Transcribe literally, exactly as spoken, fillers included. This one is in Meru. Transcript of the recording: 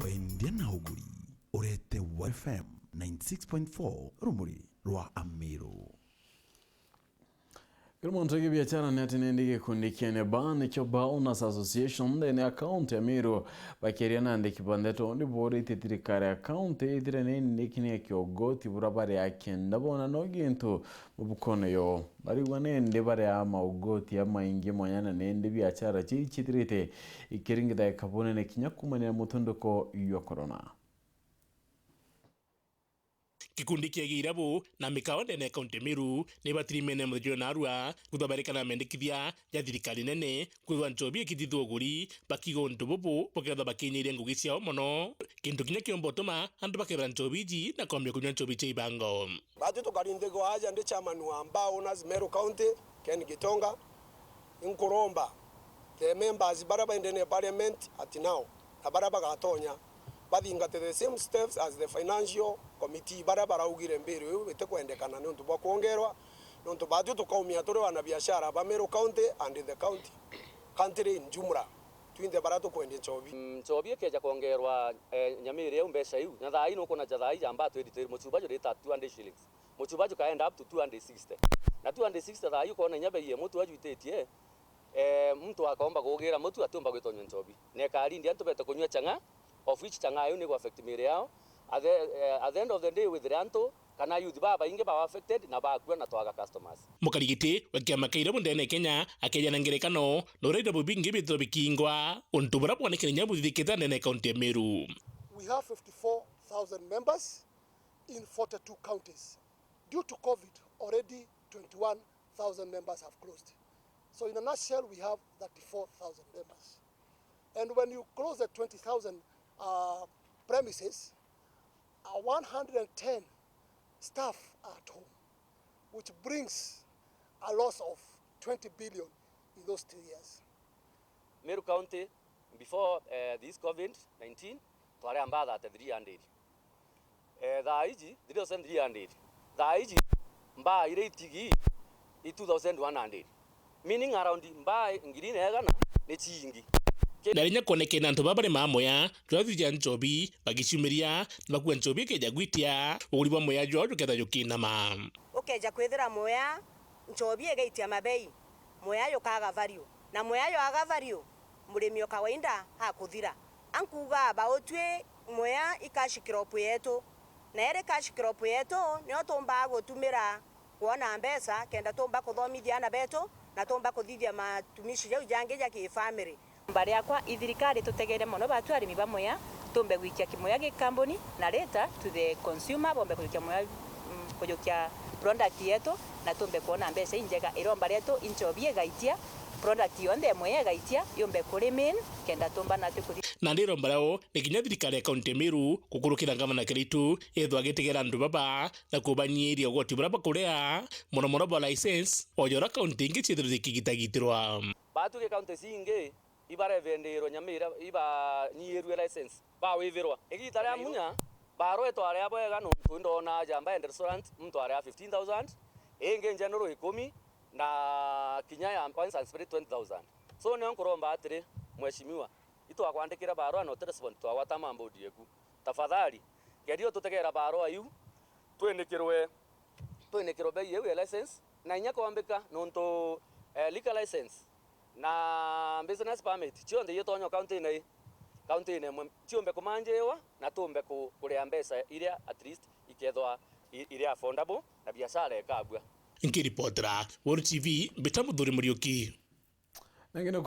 Wendia na uguri, urete wa F M ninety six point four, rumuri rwa Amiru. Kiri muntu igi biachara ni ati nindi gikundi kiene ba nikio ba Owners Association nthene ya kaunti ya Meru bakiaria na andiki ba ndeto ni buritie thirikari ya kaunti ithire ni indikinia kiogoti bura bari akenda bona no gintu mubukone yo. Barigwa nindi bari a maugoti amaingi mwanya na nindi biachara chii chithirite ikiringithaika bunene kinya kumanira mutunduko jwa corona. Gikundi kia Girabu na mikao ndene ya kaunti Meru ni batirimene muthenya jwa narua kuthabarikana mendekithia ja thirikari nene kwithwa nchobi ikithithua uguri, bakiuga untu bubu bukethwa bakinyiria ngugi ciao mono, kintu kinya kiumba utuma antu bakethira nchobi iji na kwambia kunywa nchobi cia ibango. Batu tukari nthigwa aja ndi chairman wa Mbaa Owners Meru County, Ken Gitonga, inkuromba the members baria baendene parliament at now na baria bagatonya bathingate the same steps as the financial committee baria baraugire mbiru iu itikwendekana niuntu bwa kwongerwa, niuntu batu tukaumia turi wana biashara ba Meru County and in the county, country in jumla, twinthe baria tukwendia nchobi. Mm, nchobi ikeja kwongerwa, eh, nyamiri iu mbeca iu, na thaa ii nukwona ja thaa ii ja Mbaa twenty twenty, muchuba jurita two hundred shillings. Muchuba jukaenda up to two hundred sixty. Na two hundred sixty thaa ii ukona inya bei ya mutu ajwititie, eh, muntu akomba kugira mutu atiumba gwitonywa nchobi. Na ikarindi antu bete kunywa chang'aa, of which chang'aa iu ni gu affect miiri yao. At the, eh, at the end of the day, withire antu kana youth baba baingi ba affected na bakua na twaga customers. Mukarigiti wa kiama kia Girabu ndene Kenya akeja na ngerekano na uria Girabu bingi bithirwa bikingwa, untu buria bwonekene inya buthithikite ndene ya kaunti ya Meru. We have fifty-four thousand members in forty-two counties. Due to COVID, already twenty-one thousand members have closed. So in a nutshell, we have thirty-four thousand members. And when you close the twenty thousand, uh, premises, uh, one hundred and ten staff are at home, which brings a loss of twenty billion in those three years. Meru County, before, eh, this COVID nineteen, twari a Mbaa thirty-three hundred. Eh, thaa iji, three thousand three hundred. Thaa iji, Mbaa iria itigi i two thousand one hundred. Meaning around Mbaa ngiri na igana ni ciingi. Ki- Na rinya kwonekene antu baba bari mamoya, jwathithia nchobi, bagiciumiria, na bakua nchobi ikeja gwitia, uguri bwa moya jwao juketha jukinama. Ukeja kwithira moya, nchobi igaitia mabei, moya jukaga value, na moya jwaga value, murimi o kawaida akuthira. Ankuuga aba utwi moya i cash crop yetu, na iri cash crop yetu nio tumbaa gutumira kwona mbeca kenda tumba kuthomithia ana betu na tumba kuthithia matumishi jau jangi ja ki family. Mbari yakwa i thirikari tutegere mono batu arimi ba moya, tumbe gwikia kimoya gi kambuni na later to the consumer bombe kujukia moya, mm, kujukia product yetu na tumbe kwona mbeca injega. Iromba rietu i nchobi igaitia, product yonthe imwe igaitia yumbe ku remain kenda tumba natwi kuthi. Nandi iromba riao ni kinya thirikari ya kaunti ya Meru gukurukira ngavana Kiraitu ethwa agitegera antu baba na kubanyiiria ugoti buria bakuria, mono mono bwa license, o jora kaunti ingi ciithirwe cikigitagitirwa. Batu gi kaunti cingi ibarevendirwe nyamira ibanyiirue license bawivirwa. Igita ria munya, barua itwarea bwega nontu ndona Jamba and Restaurant muntu area fifteen thousand, ingi General ikumi, na kinya ya Wines and Spirit twenty thousand. So nio nkuromba atiri, Mheshimiwa, itwakwandikira barua na utirespond twagwata mambodi yeku. Tafadhali, geria ututegera barua iu, twindikirwe twinikirwe bei iu ya license, na inya kwombika nontu, eh, liquor license na business permit cionthe iitonya county-ini ii, county-ini imwe, ciumbe kumanjiwa na tumbe ku-, kuria mbeca iria at least ikethwa i-, iri affordable na biashara ikabua. Nkiripotera World T V, mbita Muthuri Muriuki. Na ngene